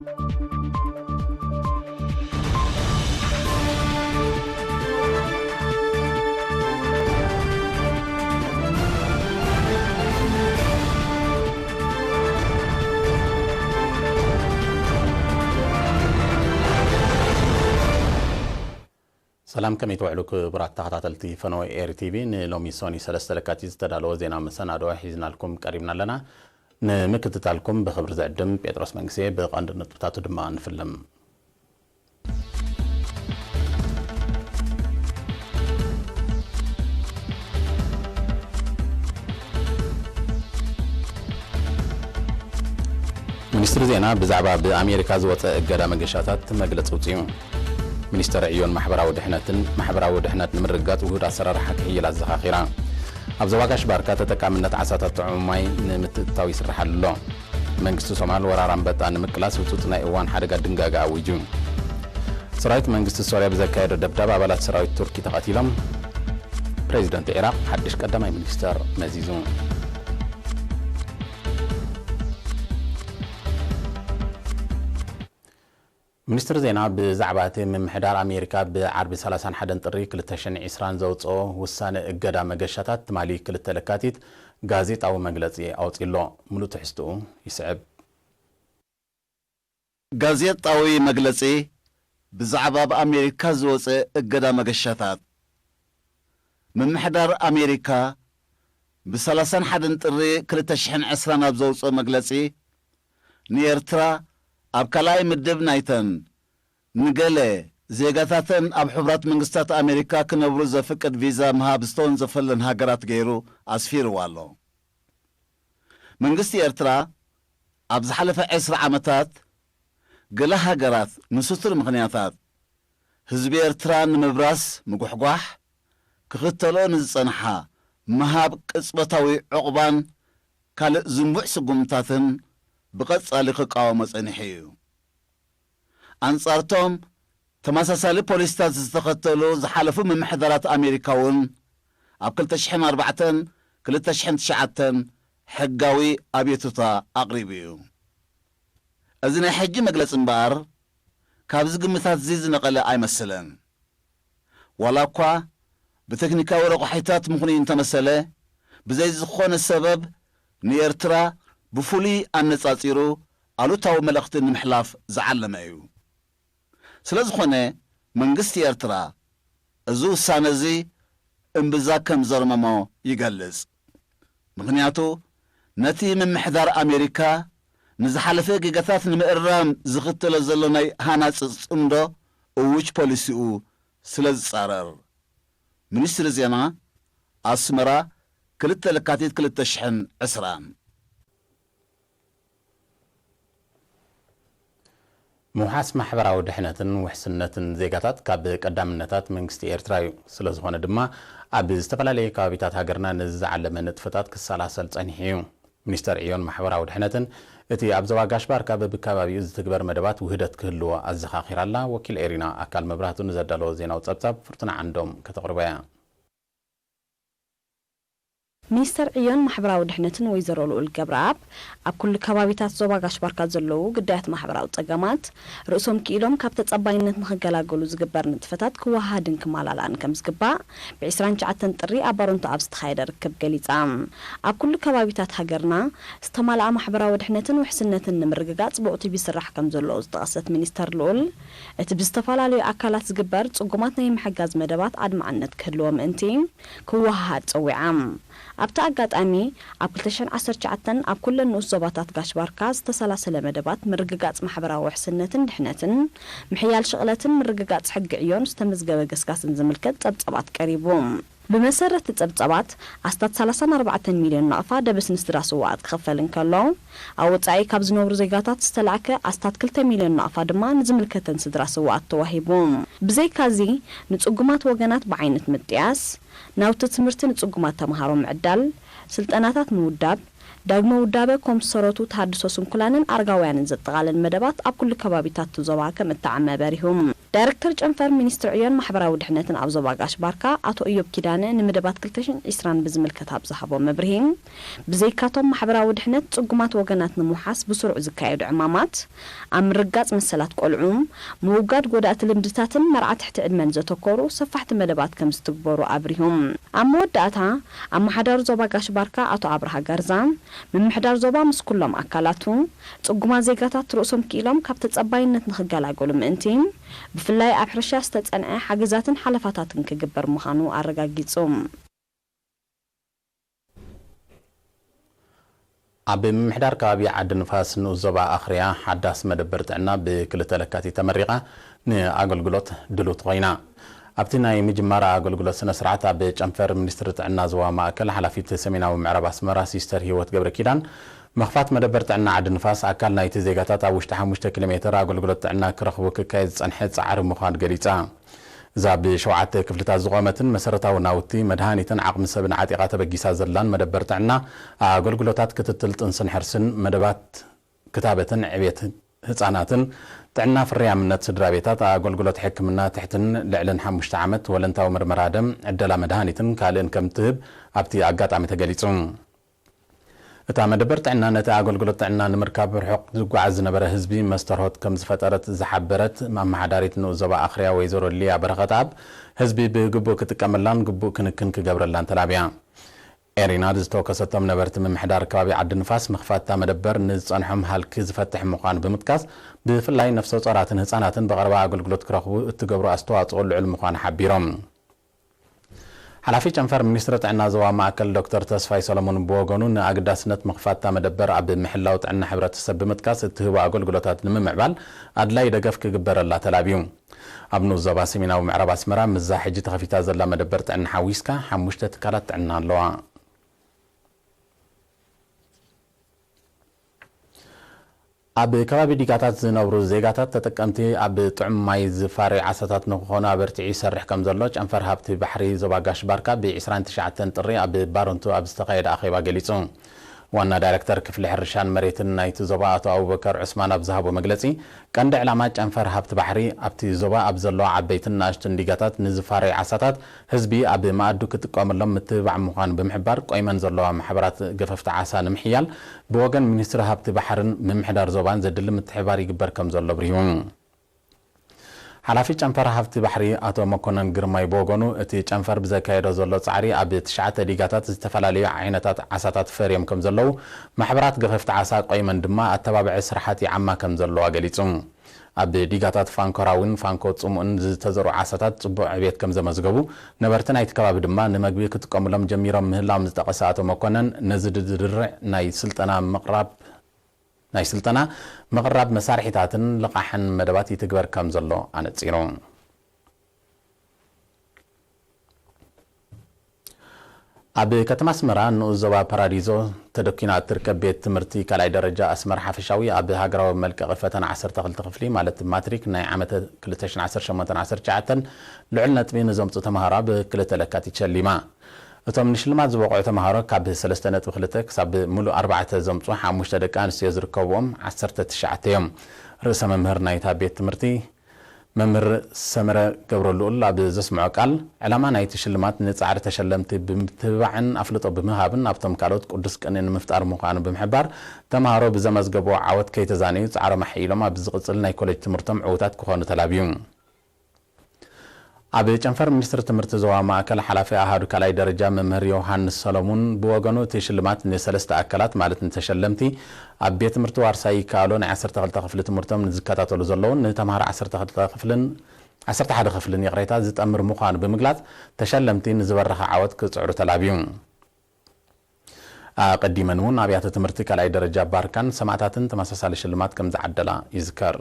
ሰላም፣ ከመይ ትውዕሉ ክቡራት ተኸታተልቲ ፈነወ ኤሪ ቲቪ? ንሎሚ ሶኒ ሰለስተ ለካቲት ዝተዳለወ ዜና መሰናድኦ ሒዝናልኩም ቀሪብና ኣለና። ንምክትታልኩም ብኽብሪ ዝዕድም ጴጥሮስ መንግስቴ። ብቐንዲ ነጥብታቱ ድማ ንፍልም። ሚኒስትሪ ዜና ብዛዕባ ብኣሜሪካ ዝወጸ እገዳ መገሻታት መግለጺ ኣውጺኡ። ሚኒስተር ዕዮን ማሕበራዊ ድሕነትን፣ ማሕበራዊ ድሕነት ንምርግጋጽ ውሁድ ኣሰራርሓ ክሕይል ኣዘኻኺራ። ኣብ ዞባ ጋሽ ባርካ ተጠቃምነት ዓሳታት ጥዑም ማይ ንምትእትታው ይስርሓሉ ኣሎ። መንግስቲ ሶማል ወራር ኣንበጣ ንምቅላስ ህጹጽ ናይ እዋን ሓደጋ ድንጋገ ኣዊጁ። ሰራዊት መንግስቲ ሶርያ ብዘካየዶ ደብዳብ ኣባላት ሰራዊት ቱርኪ ተቐቲሎም። ፕሬዚደንት ዒራቕ ሓድሽ ቀዳማይ ሚኒስተር መዚዙ። ሚኒስትሪ ዜና ብዛዕባ እቲ ምምሕዳር ኣሜሪካ ብዓርቢ ሰላሳን ሓደን ጥሪ ክልተ ሽሕን ዕስራን ዘውፅኦ ውሳነ እገዳ መገሻታት ትማሊ ክልተ ለካቲት ጋዜጣዊ መግለፂ ኣውፂሎ። ሙሉእ ትሕዝትኡ ይስዕብ። ጋዜጣዊ መግለጺ ብዛዕባ ኣብ ኣሜሪካ ዝወጸ እገዳ መገሻታት። ምምሕዳር ኣሜሪካ ብሰላሳን ሓደን ጥሪ ክልተ ሽሕን ዕስራን ኣብ ዘውጽኦ መግለጺ፣ ንኤርትራ ኣብ ካልኣይ ምድብ ናይተን ንገለ ዜጋታተን ኣብ ሕቡራት መንግስታት ኣሜሪካ ክነብሩ ዘፍቅድ ቪዛ ምሃብ ዝተወንዘፈለን ሃገራት ገይሩ ኣስፊርዋ ኣሎ። መንግስቲ ኤርትራ ኣብ ዝሓለፈ ዕስራ ዓመታት ገለ ሃገራት ንስቱር ምኽንያታት ህዝቢ ኤርትራ ንምብራስ ምጉሕጓሕ ክኽተልኦ ንዝጸንሓ ምሃብ ቅጽበታዊ ዕቑባን ካልእ ዝንቡዕ ስጉምታትን ብቐጻሊ ክቃወሞ ጸኒሑ እዩ። ኣንጻርቶም ተመሳሳሊ ፖሊሲታት ዝተኸተሉ ዝሓለፉ ምምሕዳራት ኣሜሪካ እውን ኣብ ክልተ ሽሕን ኣርባዕተን ክልተ ሽሕን ትሽዓተን ሕጋዊ ኣቤቱታ ኣቕሪቡ እዩ። እዚ ናይ ሕጂ መግለጺ እምበኣር ካብዚ ግምታት እዚ ዝነቐለ ኣይመስልን። ዋላ እኳ ብቴክኒካዊ ረቑሒታት ምኽኑይ እንተመሰለ፣ ብዘይ ዝኾነ ሰበብ ንኤርትራ ብፍሉይ ኣነጻጺሩ ኣሉታዊ መልእኽቲ ንምሕላፍ ዝዓለመ እዩ። ስለ ዝኾነ መንግስቲ ኤርትራ እዚ ውሳነ እዚ እምብዛ ከም ዘርመሞ ይገልጽ። ምኽንያቱ ነቲ ምምሕዳር ኣሜሪካ ንዝሓለፈ ጌጋታት ንምእራም ዝኽተሎ ዘሎ ናይ ሃናጺ ጽምዶ እዉጅ ፖሊሲኡ ስለ ዝጻረር። ሚኒስትሪ ዜና ኣስመራ፣ ክልተ ለካቲት ክልተ ሽሕን ዕስራን። ምውሓስ ማሕበራዊ ድሕነትን ውሕስነትን ዜጋታት ካብ ቀዳምነታት መንግስቲ ኤርትራ እዩ። ስለ ዝኾነ ድማ ኣብ ዝተፈላለዩ ከባቢታት ሃገርና ነዚ ዝዓለመ ንጥፈታት ክሰላሰል ጸኒሑ እዩ። ሚኒስተር ዕዮን ማሕበራዊ ድሕነትን እቲ ኣብ ዞባ ጋሽ ባርካ በብከባቢኡ ዝትግበር መደባት ውህደት ክህልዎ ኣዘኻኺራ ኣላ። ወኪል ኤሪና ኣካል መብራህቱ ንዘዳለዎ ዜናዊ ጸብጻብ ፍርቱና ዓንዶም ከተቕርቦ እያ። ሚኒስተር ዕዮን ማሕበራዊ ድሕነትን ወይዘሮ ልኡል ገብረኣብ፣ ኣብ ኩሉ ከባቢታት ዞባ ጋሽ ባርካ ዘለዉ ግዳያት ማሕበራዊ ጸገማት ርእሶም ክኢሎም ካብ ተጸባይነት ንኽገላገሉ ዝግበር ንጥፈታት ክወሃሃድን ክመላላእን ከም ዝግባእ ብዕስራን ትሽዓተን ጥሪ ኣብ ባሮንቶ ኣብ ዝተኻየደ ርክብ ገሊጻ። ኣብ ኩሉ ከባቢታት ሃገርና ዝተማልኣ ማሕበራዊ ድሕነትን ውሕስነትን ንምርግጋጽ ብቕቱብ ይስራሕ ከም ዘሎ ዝጠቐሰት ሚኒስተር ልኡል፣ እቲ ብዝተፈላለዩ ኣካላት ዝግበር ጽጉማት ናይ ምሕጋዝ መደባት ኣድማዕነት ክህልዎ ምእንቲ ክወሃሃድ ጸዊዓ። ኣብቲ ኣጋጣሚ፣ ኣብ ክልተ ሽሕን ዓሰርተ ትሽዓተን ኣብ ኩለን ንኡስ ዞባታት ጋሽ ባርካ ዝተሰላሰለ መደባት ምርግጋጽ ማሕበራዊ ውሕስነትን ድሕነትን፣ ምሕያል ሽቕለትን ምርግጋጽ ሕጊ ዕዮን ዝተመዝገበ ገስጋስን ዝምልከት ጸብጻባት ቀሪቡ። ብመሰረት እቲ ጸብጻባት፣ ኣስታት ሰላሳን ኣርባዕተን ሚልዮን ናቕፋ ደበስ ንስድራ ስውኣት ክኽፈል እንከሎ፣ ኣብ ወጻኢ ካብ ዝነብሩ ዜጋታት ዝተላእከ ኣስታት ክልተ ሚልዮን ናቕፋ ድማ ንዝምልከተን ስድራ ስውኣት ተዋሂቡ። ብዘይካዚ፣ ንጽጉማት ወገናት ብዓይነት ምጥያስ፣ ናውቲ ትምህርቲ ንጽጉማት ተምሃሮ ምዕዳል፣ ስልጠናታት ምውዳብ፣ ዳግመ ውዳበ ኮምሰረቱ ተሃድሶ ስንኩላንን ኣረጋውያንን ዘጠቓልል መደባት ኣብ ኩሉ ከባቢታት እቲ ዞባ ከም እተዓመ በሪሁ። ዳይረክተር ጨንፈር ሚኒስትሪ ዕዮን ማሕበራዊ ድሕነትን ኣብ ዞባ ጋሽ ባርካ ኣቶ እዮብ ኪዳነ፣ ንመደባት ክልተ ሽሕን ዕስራን ብዝምልከት ኣብ ዝሃቦ መብርሂ፣ ብዘይካቶም ማሕበራዊ ድሕነት ጽጉማት ወገናት ንምውሓስ ብስሩዕ ዝካየዱ ዕማማት፣ ኣብ ምርጋጽ መሰላት ቆልዑ፣ ምውጋድ ጎዳእቲ ልምድታትን መርዓ ትሕቲ ዕድመን ዘተኮሩ ሰፋሕቲ መደባት ከም ዝትግበሩ ኣብሪሆም። ኣብ መወዳእታ፣ ኣመሓዳሪ ዞባ ጋሽ ባርካ ኣቶ ኣብርሃ ገርዛ፣ ምምሕዳር ዞባ ምስ ኩሎም ኣካላቱ፣ ጽጉማት ዜጋታት ርእሶም ክኢሎም ካብ ተጸባይነት ንኽገላገሉ ምእንቲ፣ ብፍላይ ኣብ ሕርሻ ዝተጸንዐ ሓገዛትን ሓለፋታትን ክግበር ምዃኑ ኣረጋጊጹ። ኣብ ምምሕዳር ከባቢ ዓዲ ንፋስ ንኡስ ዞባ ኣኽርያ ሓዳስ መደበር ጥዕና ብክልተ ለካቲት ተመሪቓ ንኣገልግሎት ድልውቲ ኮይና። ኣብቲ ናይ ምጅማር ኣገልግሎት ስነ ስርዓት ኣብ ጨንፈር ሚኒስትሪ ጥዕና ዞባ ማእከል ሓላፊት ሰሜናዊ ምዕራብ ኣስመራ ሲስተር ህይወት ገብረ ኪዳን፣ ምኽፋት መደበር ጥዕና ዓዲ ንፋስ ኣካል ናይቲ ዜጋታት ኣብ ውሽጢ ሓሙሽተ ኪሎ ሜትር ኣገልግሎት ጥዕና ክረኽቡ ክካየድ ዝጸንሐ ጻዕሪ ምዃኑ ገሊጻ። እዛ ብሸውዓተ ክፍልታት ዝቖመትን መሰረታዊ ናውቲ፣ መድሃኒትን ዓቕሚ ሰብን ዓጢቓ ተበጊሳ ዘላን መደበር ጥዕና፣ ኣገልግሎታት ክትትል ጥንስን ሕርስን፣ መደባት ክታበትን ዕቤት ህጻናትን፣ ጥዕና ፍርያምነት ስድራ ቤታት፣ ኣገልግሎት ሕክምና ትሕትን ልዕልን ሓሙሽተ ዓመት፣ ወለንታዊ ምርመራ ደም፣ ዕደላ መድሃኒትን ካልእን ከም ትህብ ኣብቲ ኣጋጣሚ ተገሊጹ። እታ መደበር ጥዕና ነቲ ኣገልግሎት ጥዕና ንምርካብ ርሑቕ ዝጓዓዝ ዝነበረ ህዝቢ መስተርሆት ከም ዝፈጠረት ዝሓበረት ኣመሓዳሪት ንኡስ ዞባ ኣኽርያ ወይዘሮ ሊያ በረኸትኣብ፣ ህዝቢ ብግቡእ ክጥቀመላን ግቡእ ክንክን ክገብረላን ተላብያ። ኤሪና ዝተወከሰቶም ነበርቲ ምምሕዳር ከባቢ ዓዲ ንፋስ፣ ምኽፋት እታ መደበር ንዝጸንሖም ሃልኪ ዝፈትሕ ምዃኑ ብምጥቃስ፣ ብፍላይ ነፍሰ ጾራትን ህጻናትን ብቐረባ ኣገልግሎት ክረኽቡ እትገብሮ ኣስተዋጽኦ ልዑል ምዃኑ ሓቢሮም። ሓላፊ ጨንፈር ሚኒስትሪ ጥዕና ዞባ ማእከል ዶክተር ተስፋይ ሰሎሞን ብወገኑ፣ ንኣገዳስነት ምኽፋት እታ መደበር ኣብ ምሕላው ጥዕና ሕብረተሰብ ብምጥቃስ፣ እትህቦ ኣገልግሎታት ንምምዕባል ኣድላዪ ደገፍ ክግበረላ ተላብዩ። ኣብ ንኡስ ዞባ ሰሜናዊ ምዕራብ ኣስመራ፣ ምስዛ ሕጂ ተኸፊታ ዘላ መደበር ጥዕና ሓዊስካ፣ ሓሙሽተ ትካላት ጥዕና ኣለዋ። ኣብ ከባቢ ዲጋታት ዝነብሩ ዜጋታት፣ ተጠቀምቲ ኣብ ጥዑም ማይ ዝፋረይ ዓሳታት ንክኾኑ ኣበርቲዑ ይሰርሕ ከም ዘሎ ጨንፈር ሃብቲ ባሕሪ ዞባ ጋሽ ባርካ ብ ዕስራን ትሽዓተን ጥሪ ኣብ ባረንቱ ኣብ ዝተኻየደ ኣኼባ ገሊጹ። ዋና ዳይረክተር ክፍሊ ሕርሻን መሬትን ናይቲ ዞባ ኣቶ ኣቡበከር ዑስማን ኣብ ዝሃቦ መግለጺ፣ ቀንዲ ዕላማ ጨንፈር ሃብቲ ባሕሪ፣ ኣብቲ ዞባ ኣብ ዘለዋ ዓበይትን ንኣሽቱን ዲጋታት ንዝፋረዩ ዓሳታት ህዝቢ ኣብ መኣዱ ክጥቀመሎም ምትብባዕ ምዃኑ ብምሕባር፣ ቆይመን ዘለዋ ማሕበራት ገፈፍቲ ዓሳ ንምሕያል ብወገን ሚኒስትሪ ሃብቲ ባሕርን ምምሕዳር ዞባን ዘድሊ ምትሕብባር ይግበር ከም ዘሎ ኣብሪሁ። ሓላፊ ጨንፈር ሃብቲ ባሕሪ ኣቶ መኮነን ግርማይ ብወገኑ፣ እቲ ጨንፈር ብዘካየዶ ዘሎ ጻዕሪ፣ ኣብ ትሽዓተ ዲጋታት ዝተፈላለዩ ዓይነታት ዓሳታት ፈርዮም ከም ዘለዉ፣ ማሕበራት ገፈፍቲ ዓሳ ቆይመን ድማ ኣተባብዒ ስራሓት ይዓማ ከም ዘለዋ ገሊጹ። ኣብ ዲጋታት ፋንኮ ራዊን ፋንኮ ጽሙእን ዝተዘርኡ ዓሳታት ጽቡቕ ዕቤት ከም ዘመዝገቡ፣ ነበርቲ ናይቲ ከባቢ ድማ ንመግቢ ክጥቀሙሎም ጀሚሮም ምህላዎም ዝጠቐሰ ኣቶ መኮነን፣ ነዚ ዝድርዕ ናይ ስልጠና ምቕራብ ናይ ስልጠና ምቕራብ መሳርሒታትን ልቓሕን መደባት ይትግበር ከም ዘሎ ኣነጺሩ። ኣብ ከተማ ኣስመራ ንኡስ ዞባ ፓራዲዞ ተደኲና እትርከብ ቤት ትምህርቲ ካልኣይ ደረጃ ኣስመራ ሓፈሻዊ፣ ኣብ ሃገራዊ መልቀቒ ፈተና ዓሰርተ ክልተ ክፍሊ፣ ማለት ማትሪክ፣ ናይ ዓመተ ክልተ ሽሕን ዓሰርተ ሸሞንተን ዓሰርተ ትሽዓተን ልዑል ነጥቢ ንዘምጽኡ ተምሃሮ ኣብ ክልተ ለካቲት ሸሊማ። እቶም ንሽልማት ዝበቕዑ ተምሃሮ፣ ካብ ሰለስተ ነጥቢ ክልተ ክሳብ ምሉእ ኣርባዕተ ዘምጽኡ ሓሙሽተ ደቂ ኣንስትዮ ዝርከብዎም ዓሰርተ ትሽዓተ እዮም። ርእሰ መምህር ናይታ ቤት ትምህርቲ መምህር ሰመረ ገብረልኡል ኣብ ዘስምዖ ቃል፣ ዕላማ ናይቲ ሽልማት ንጻዕሪ ተሸለምቲ ብምትብባዕን ኣፍልጦ ብምህሃብን ኣብቶም ካልኦት ቅዱስ ቅንኢ ንምፍጣር ምዃኑ ብምሕባር፣ ተምሃሮ ብዘመዝገብዎ ዓወት ከይተዛነዩ ጻዕሮም ኣሕይሎም ኣብ ዝቕጽል ናይ ኮሌጅ ትምህርቶም ዕዉታት ክኾኑ ተላብዩ። ኣብ ጨንፈር ሚኒስትሪ ትምህርቲ ዞባ ማእከል ሓላፊ ኣሃዱ ካልኣይ ደረጃ መምህር ዮሃንስ ሰሎሙን ብወገኑ፣ እቲ ሽልማት ንሰለስተ ኣካላት፣ ማለት ንተሸለምቲ ኣብ ቤት ትምህርቲ ዋርሳይ ይከኣሎ ናይ ዓሰርተ ክልተ ክፍሊ ትምህርቶም ንዝከታተሉ ዘለውን ንተምሃሮ ዓሰርተ ክልተ ክፍልን ዓሰርተ ሓደ ክፍልን፣ ይቕሬታ፣ ዝጠምር ምዃኑ ብምግላጽ፣ ተሸለምቲ ንዝበረኸ ዓወት ክጽዕሩ ተላብዩ። ኣቐዲመን እውን ኣብያተ ትምህርቲ ካልኣይ ደረጃ ባርካን ሰማእታትን ተመሳሳሊ ሽልማት ከም ዝዓደላ ይዝከር።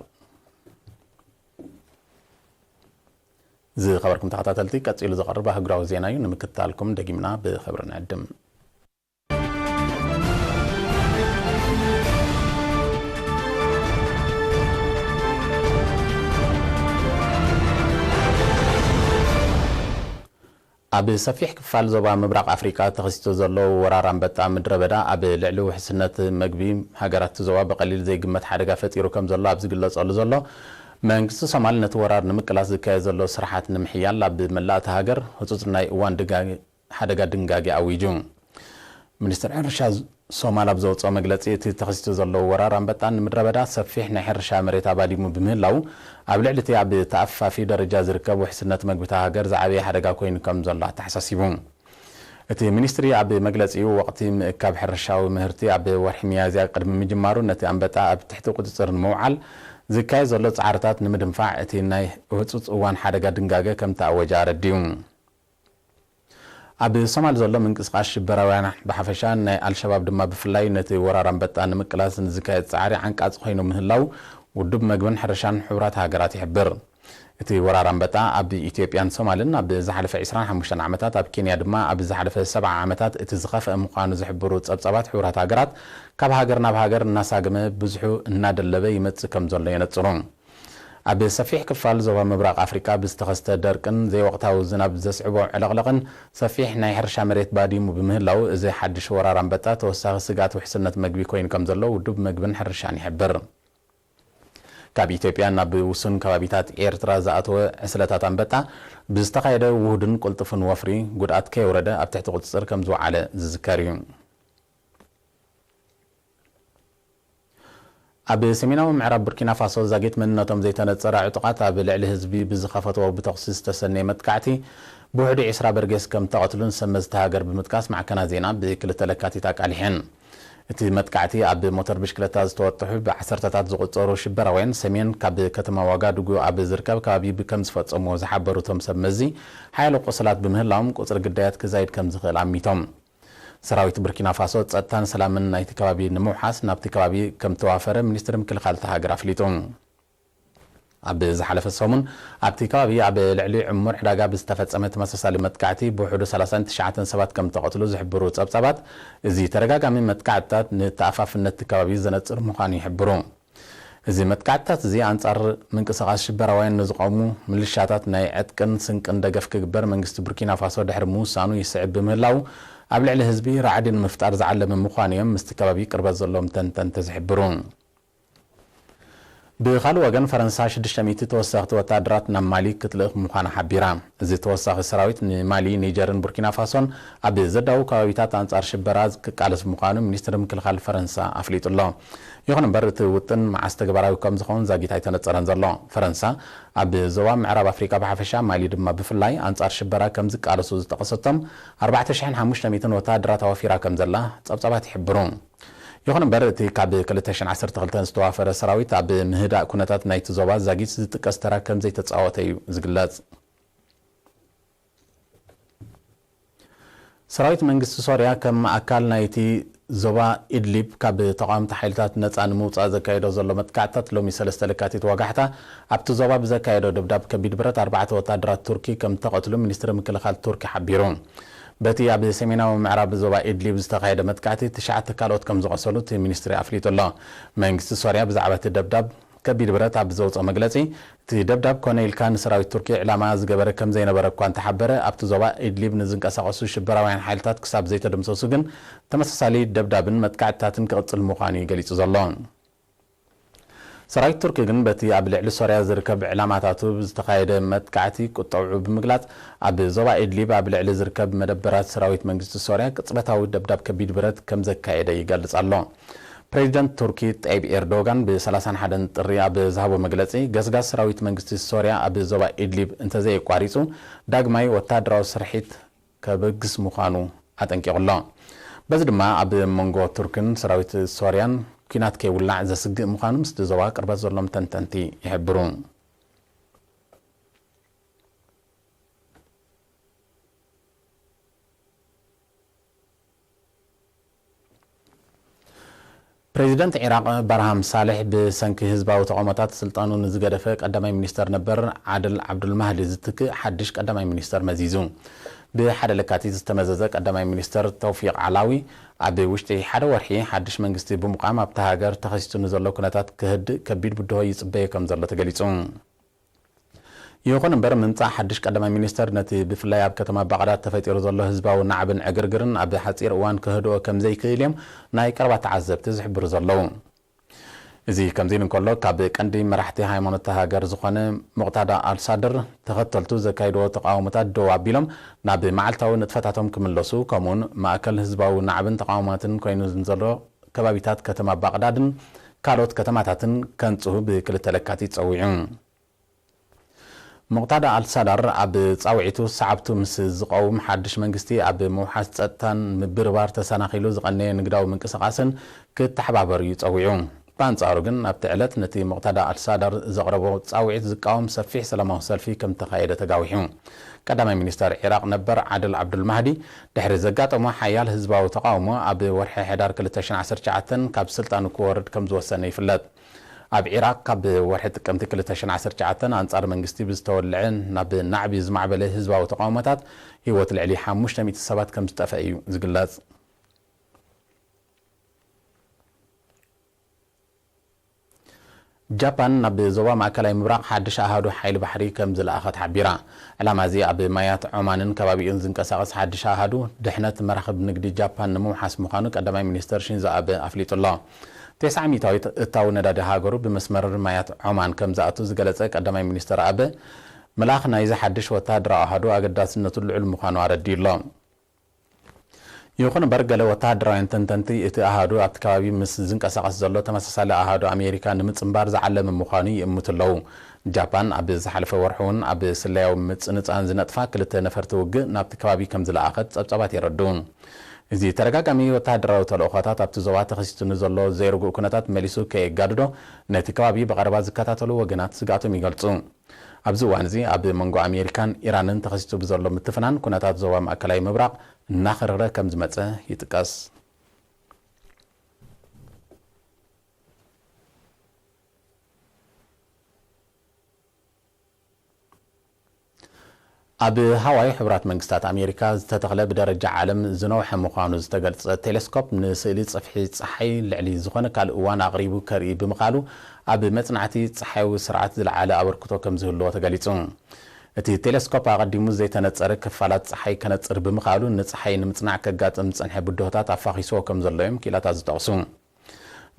ዝኸበርኩም ተኸታተልቲ፣ ቀጺሉ ዝቐርብ ኣህጉራዊ ዜና እዩ። ንምክትታልኩም ደጊምና ብኽብሪ ንዕድም። ኣብ ሰፊሕ ክፋል ዞባ ምብራቕ ኣፍሪቃ ተኸሲቱ ዘሎ ወራር ኣንበጣ ምድረ በዳ፣ ኣብ ልዕሊ ውሕስነት መግቢ ሃገራት ዞባ ብቐሊል ዘይግመት ሓደጋ ፈጢሩ ከም ዘሎ ኣብ ዝግለጸሉ ዘሎ መንግስቲ ሶማል ነቲ ወራር ንምቅላስ ዝካየድ ዘሎ ስራሓት ንምሕያል ኣብ መላእ እታ ሃገር ህጹጽ ናይ እዋን ድንጋጌ፣ ሓደጋ ድንጋጌ ኣዊጁ። ሚኒስትር ሕርሻ ሶማል ኣብ ዘውፅኦ መግለፂ፣ እቲ ተኸሲቱ ዘሎ ወራር ኣንበጣ ንምድረ በዳ ሰፊሕ ናይ ሕርሻ መሬት ኣባዲሙ ብምህላው፣ ኣብ ልዕሊ እቲ ኣብ ተኣፋፊ ደረጃ ዝርከብ ውሕስነት መግቢ እታ ሃገር ዝዓበየ ሓደጋ ኮይኑ ከም ዘሎ ኣተሓሳሲቡ። እቲ ሚኒስትሪ ኣብ መግለጺኡ፣ ወቕቲ ምእካብ ሕርሻዊ ምህርቲ ኣብ ወርሒ ሚያዝያ ቅድሚ ምጅማሩ፣ ነቲ ኣንበጣ ኣብ ትሕቲ ቁጽጽር ንምውዓል ዝካየድ ዘሎ ጻዕርታት ንምድንፋዕ፣ እቲ ናይ ህጹጽ እዋን ሓደጋ ድንጋገ ከም ተኣወጀ ኣረዲኡ። ኣብ ሶማል ዘሎ ምንቅስቓስ ሽበራውያን ብሓፈሻ፣ ናይ ኣልሸባብ ድማ ብፍላይ፣ ነቲ ወራር ኣንበጣ ንምቅላስ ንዝካየድ ጻዕሪ ዓንቃጺ ኮይኑ ምህላው ውድብ መግብን ሕርሻን ሕቡራት ሃገራት ይሕብር። እቲ ወራር ኣንበጣ ኣብ ኢትዮጵያን ሶማልን ኣብ ዝሓለፈ ዕስራን ሓሙሽተን ዓመታት፣ ኣብ ኬንያ ድማ ኣብ ዝሓለፈ ሰብዓ ዓመታት እቲ ዝኸፍአ ምዃኑ ዝሕብሩ ጸብጻባት ሕቡራት ሃገራት፣ ካብ ሃገር ናብ ሃገር እናሳገመ ብዝሑ እናደለበ ይመጽእ ከም ዘሎ የነጽሩ። ኣብ ሰፊሕ ክፋል ዞባ ምብራቕ ኣፍሪቃ ብዝተኸስተ ደርቅን ዘይወቕታዊ ዝናብ ዘስዕቦ ዕለቕለቕን ሰፊሕ ናይ ሕርሻ መሬት ባዲሙ ብምህላው፣ እዚ ሓድሽ ወራር ኣንበጣ ተወሳኺ ስግኣት ውሕስነት መግቢ ኮይኑ ከም ዘሎ ውድብ መግብን ሕርሻን ይሕብር። ካብ ኢትዮጵያ ናብ ውሱን ከባቢታት ኤርትራ ዝኣተወ ዕስለታት ኣንበጣ ብዝተኻየደ ውሁድን ቅልጡፍን ወፍሪ፣ ጉድኣት ከየውረደ ኣብ ትሕቲ ቁጽጽር ከም ዝወዓለ ዝዝከር እዩ። ኣብ ሰሜናዊ ምዕራብ ቡርኪና ፋሶ፣ ዛጊት መንነቶም ዘይተነጸረ ዕጡቓት ኣብ ልዕሊ ህዝቢ ብዝኸፈትዎ ብተኹሲ ዝተሰነየ መጥቃዕቲ፣ ብውሕዱ ዕስራ በርጌስ ከም ተቐትሉን ሰብ መዚ እታ ሃገር ብምጥቃስ፣ ማዕከናት ዜና ብክልተ ለካቲት ኣቃሊሐን። እቲ መጥቃዕቲ፣ ኣብ ሞተር ብሽክለታ ዝተወጥሑ ብዓሰርተታት ዝቑጸሩ ሽበራውያን፣ ሰሜን ካብ ከተማ ዋጋዱጉ ኣብ ዝርከብ ከባቢ ከም ዝፈጸምዎ ዝሓበሩ እቶም ሰብ መዚ፣ ሓያሎ ቁስላት ብምህላዎም፣ ቁጽሪ ግዳያት ክዛይድ ከም ዝኽእል ኣሚቶም። ሰራዊት ቡርኪና ፋሶ፣ ጸጥታን ሰላምን ናይቲ ከባቢ ንምውሓስ ናብቲ ከባቢ ከም ተዋፈረ ሚኒስትሪ ምክልኻል እታ ሃገር ኣፍሊጡ። ኣብ ዝሓለፈ ሰሙን፣ ኣብቲ ከባቢ ኣብ ልዕሊ ዕሙር ዕዳጋ ብዝተፈጸመ ተመሳሳሊ መጥቃዕቲ፣ ብውሕዱ ሰላሳን ትሽዓተን ሰባት ከም ተቐትሉ ዝሕብሩ ጸብጻባት፣ እዚ ተደጋጋሚ መጥቃዕትታት ንተኣፋፍነት እቲ ከባቢ ዘነጽር ምዃኑ ይሕብሩ። እዚ መጥቃዕትታት እዚ፣ ኣንጻር ምንቅስቓስ ሽበራውያን ንዝቐሙ ምልሻታት ናይ ዕጥቅን ስንቅን ደገፍ ክግበር መንግስቲ ቡርኪና ፋሶ ድሕሪ ምውሳኑ ይስዕብ ብምህላው፣ ኣብ ልዕሊ ህዝቢ ራዕዲ ንምፍጣር ዝዓለመ ምዃኑ እዮም ምስቲ ከባቢ ቅርበት ዘለዎም ተንተንቲ ዝሕብሩ። ብኻልእ ወገን፣ ፈረንሳ ሽዱሽተ ሚእቲ ተወሰኽቲ ወታደራት ናብ ማሊ ክትልእኽ ምዃና ሓቢራ። እዚ ተወሳኺ ሰራዊት ንማሊ፣ ኒጀርን ቡርኪና ፋሶን ኣብ ዘዳዉ ከባቢታት ኣንጻር ሽበራ ክቃለስ ምዃኑ ሚኒስትሪ ምክልኻል ፈረንሳ ኣፍሊጡ ኣሎ። ይኹን እምበር፣ እቲ ውጥን መዓስ ተግባራዊ ከም ዝኸውን ዛጊት ኣይተነጸረን ዘሎ። ፈረንሳ፣ ኣብ ዞባ ምዕራብ ኣፍሪቃ ብሓፈሻ፣ ማሊ ድማ ብፍላይ፣ ኣንጻር ሽበራ ከም ዝቃለሱ ዝጠቐሰቶም ኣርባዕተ ሽሕን ሓሙሽተ ሚእትን ወታደራት ኣዋፊራ ከም ዘላ ጸብጻባት ይሕብሩ። ይኹን እምበር፣ እቲ ካብ ክልተ ሽሕን ዓሰርተ ክልተን ዝተዋፈረ ሰራዊት፣ ኣብ ምህዳእ ኩነታት ናይቲ ዞባ ዛጊት ዝጥቀስ ተራ ከም ዘይተጻወተ እዩ ዝግለጽ። ሰራዊት መንግስቲ ሶርያ፣ ከም ኣካል ናይቲ ዞባ ኢድሊብ ካብ ተቓወምቲ ሓይልታት ነጻ ንምውጻእ ዘካየዶ ዘሎ መጥቃዕትታት፣ ሎሚ ሰለስተ ለካቲት ወጋሕታ፣ ኣብቲ ዞባ ብዘካየዶ ደብዳብ ከቢድ ብረት ኣርባዕተ ወታደራት ቱርኪ ከም ተቐትሉ ሚኒስትሪ ምክልኻል ቱርኪ ሓቢሩ። በቲ ኣብ ሰሜናዊ ምዕራብ ዞባ ኢድሊብ ዝተኻየደ መጥቃዕቲ፣ ትሽዓተ ካልኦት ከም ዝቖሰሉ እቲ ሚኒስትሪ ኣፍሊጡ ኣሎ። መንግስቲ ሶርያ ብዛዕባ እቲ ደብዳብ ከቢድ ብረት ኣብ ዘውፅኦ መግለፂ፣ እቲ ደብዳብ ኮነ ኢልካ ንሰራዊት ቱርኪ ዕላማ ዝገበረ ከም ዘይነበረ እኳ እንተሓበረ፣ ኣብቲ ዞባ ኢድሊብ ንዝንቀሳቐሱ ሽበራውያን ሓይልታት ክሳብ ዘይተደምሰሱ ግን፣ ተመሳሳሊ ደብዳብን መጥቃዕትታትን ክቕፅል ምዃኑ እዩ ገሊጹ ዘሎ። ሰራዊት ቱርኪ ግን፣ በቲ ኣብ ልዕሊ ሶርያ ዝርከብ ዕላማታቱ ዝተኻየደ መጥቃዕቲ ቁጠውዑ ብምግላጽ፣ ኣብ ዞባ ኢድሊብ ኣብ ልዕሊ ዝርከብ መደበራት ሰራዊት መንግስቲ ሶርያ ቅጽበታዊ ደብዳብ ከቢድ ብረት ከም ዘካየደ ይገልጽ ኣሎ። ፕሬዚደንት ቱርኪ ጠይብ ኤርዶጋን ብ ሰላሳን ሓደን ጥሪ ኣብ ዝሃቦ መግለጺ፣ ገስጋስ ሰራዊት መንግስቲ ሶርያ ኣብ ዞባ ኢድሊብ እንተዘየቋሪጹ፣ ዳግማይ ወታደራዊ ስርሒት ከበግስ ምዃኑ ኣጠንቂቑ ኣሎ። በዚ ድማ፣ ኣብ መንጎ ቱርክን ሰራዊት ሶርያን ኲናት ከይውላዕ ዘስግእ ምዃኑ ምስቲ ዞባ ቅርበት ዘሎም ተንተንቲ ይሕብሩ። ፕሬዚደንት ዒራቕ ባርሃም ሳልሕ፣ ብሰንኪ ህዝባዊ ተቓውሞታት ስልጣኑ ንዝገደፈ ቀዳማይ ሚኒስተር ነበር ዓድል ዓብዱል ማህዲ ዝትክእ ሓድሽ ቀዳማይ ሚኒስተር መዚዙ። ብሓደ ለካቲት ዝተመዘዘ ቀዳማይ ሚኒስተር ተውፊቕ ዓላዊ፣ ኣብ ውሽጢ ሓደ ወርሒ ሓድሽ መንግስቲ ብምቋም፣ ኣብታ ሃገር ተኸሲቱ ንዘሎ ኩነታት ክህድእ ከቢድ ብድሆ ይጽበዮ ከም ዘሎ ተገሊጹ። ይኹን እምበር፣ ምምጻእ ሓድሽ ቀዳማይ ሚኒስተር ነቲ ብፍላይ ኣብ ከተማ ባቕዳድ ተፈጢሩ ዘሎ ህዝባዊ ናዕብን ዕግርግርን ኣብ ሓጺር እዋን ከህድኦ ከም ዘይክእል እዮም ናይ ቀረባ ተዓዘብቲ ዝሕብሩ ዘለዉ። እዚ ከምዚ ኢሉ እንከሎ፣ ካብ ቀንዲ መራሕቲ ሃይማኖት እታ ሃገር ዝኾነ ሙቕታዳ ኣልሳድር፣ ተኸተልቱ ዘካይድዎ ተቓውሞታት ደው ኣቢሎም ናብ መዓልታዊ ንጥፈታቶም ክምለሱ፣ ከምኡውን ማእከል ህዝባዊ ናዕብን ተቓውሞታትን ኮይኑ ንዘሎ ከባቢታት ከተማ ባቕዳድን ካልኦት ከተማታትን ከንጽሁ ብክልተ ለካቲት ጸዊዑ። ሙቕታዳ ኣልሳዳር ኣብ ጻውዒቱ፣ ሰዓብቱ ምስ ዝቐውም ሓድሽ መንግስቲ ኣብ ምውሓስ ጸጥታን ምብርባር ተሰናኺሉ ዝቐነየ ንግዳዊ ምንቅስቓስን ክተሓባበሩ እዩ ጸዊዑ። ብኣንጻሩ ግን ኣብቲ ዕለት ነቲ ሙቕታዳ ኣልሳዳር ዘቕረቦ ጻውዒት ዝቃወም ሰፊሕ ሰላማዊ ሰልፊ ከም ተኻየደ ተጋዊሑ። ቀዳማይ ሚኒስተር ዒራቕ ነበር ዓድል ዓብዱል ማህዲ ድሕሪ ዘጋጠሞ ሓያል ህዝባዊ ተቓውሞ ኣብ ወርሒ ሕዳር ክልተ ሽሕን ዓሰርተ ትሽዓተን ካብ ስልጣኑ ክወርድ ከም ዝወሰነ ይፍለጥ። ኣብ ዒራቕ ካብ ወርሒ ጥቅምቲ ክልተ ሽሕን ዓሰርተ ትሽዓተን ኣንጻር መንግስቲ ብዝተወልዐ ናብ ናዕቢ ዝማዕበለ ህዝባዊ ተቓውሞታት ህይወት ልዕሊ ሓሙሽተ ሚእቲ ሰባት ከም ዝጠፍአ እዩ ዝግለጽ። ጃፓን ናብ ዞባ ማእከላይ ምብራቕ ሓድሽ ኣሃዱ ሓይሊ ባሕሪ ከም ዝለኣኸት ሓቢራ። ዕላማ እዚ ኣብ ማያት ዖማንን ከባቢኡን ዝንቀሳቐስ ሓድሽ ኣሃዱ ድሕነት መራኽብ ንግዲ ጃፓን ንምውሓስ ምዃኑ ቀዳማይ ሚኒስተር ሺንዞ ኣበ ኣፍሊጡ ኣሎ። ተስዓ ሚእታዊት እታዊ ነዳዲ ሃገሩ ብመስመር ማያት ዖማን ከም ዝኣቱ ዝገለጸ ቀዳማይ ሚኒስተር ኣበ፣ ምልኣኽ ናይዚ ሓድሽ ወተሃደራዊ ኣሃዱ ኣገዳስነቱ ልዑል ምዃኑ ኣረዲኡ ኣሎ። ይኹን እምበር፣ ገለ ወተሃደራውያን ተንተንቲ፣ እቲ ኣሃዱ ኣብቲ ከባቢ ምስ ዝንቀሳቐስ ዘሎ ተመሳሳሊ ኣሃዱ ኣሜሪካ ንምጽንባር ዝዓለመ ምዃኑ ይእምቱ ኣለዉ። ጃፓን ኣብ ዝሓለፈ ወርሒ እውን ኣብ ስለያዊ ምጽንጻን ዝነጥፋ ክልተ ነፈርቲ ውግእ ናብቲ ከባቢ ከም ዝለኣኸት ጸብጻባት የረድኡ። እዚ ተደጋጋሚ ወተሃደራዊ ተልእኾታት ኣብቲ ዞባ ተኸሲቱ ንዘሎ ዘይርጉእ ኩነታት መሊሱ ከየጋድዶ ነቲ ከባቢ ብቐረባ ዝከታተሉ ወገናት ስግኣቶም ይገልጹ። ኣብዚ እዋን እዚ ኣብ መንጎ ኣሜሪካን ኢራንን ተኸሲቱ ብዘሎ ምትፍናን ኩነታት ዞባ ማእከላይ ምብራቕ እናኸረረ ከም ዝመጸ ይጥቀስ። ኣብ ሃዋይ ሕቡራት መንግስታት ኣሜሪካ ዝተተኽለ ብደረጃ ዓለም ዝነውሐ ምዃኑ ዝተገልጸ ቴሌስኮፕ ንስእሊ ጽፍሒ ጸሓይ ልዕሊ ዝኾነ ካልእ እዋን ኣቕሪቡ ከርኢ ብምኽኣሉ ኣብ መጽናዕቲ ጸሓያዊ ስርዓት ዝለዓለ ኣበርክቶ ከም ዝህልዎ ተገሊጹ። እቲ ቴሌስኮፕ ኣቐዲሙ ዘይተነጸረ ክፋላት ጸሓይ ከነጽር ብምኽኣሉ ንጸሓይ ንምጽናዕ ከጋጥም ዝጸንሐ ብድሆታት ኣፋኺስዎ ከም ዘሎ እዮም ክኢላታት ዝጠቕሱ።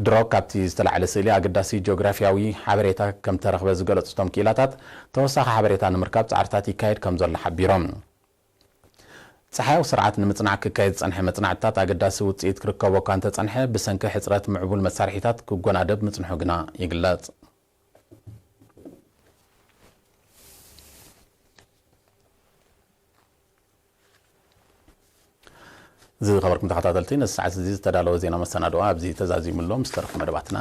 ድሮ ካብቲ ዝተላዕለ ስእሊ ኣገዳሲ ጂኦግራፊያዊ ሓበሬታ ከም ተረኽበ ዝገለጹ እቶም ክኢላታት፣ ተወሳኺ ሓበሬታ ንምርካብ ጻዕርታት ይካየድ ከም ዘሎ ሓቢሮም። ጸሓያዊ ስርዓት ንምጽናዕ ክካየድ ዝጸንሐ መጽናዕትታት ኣገዳሲ ውጽኢት ክርከቦ እኳ እንተጸንሐ፣ ብሰንኪ ሕጽረት ምዕቡል መሳርሒታት ክጎናደብ ምጽንሑ ግና ይግለጽ። ዝኸበርኩም ተኸታተልቲ፣ ነዚ ሰዓት እዚ ዝተዳለወ ዜና መሰናድኦ ኣብዚ ተዛዚሙ ኣሎ። ምስ ተረፉ መደባትና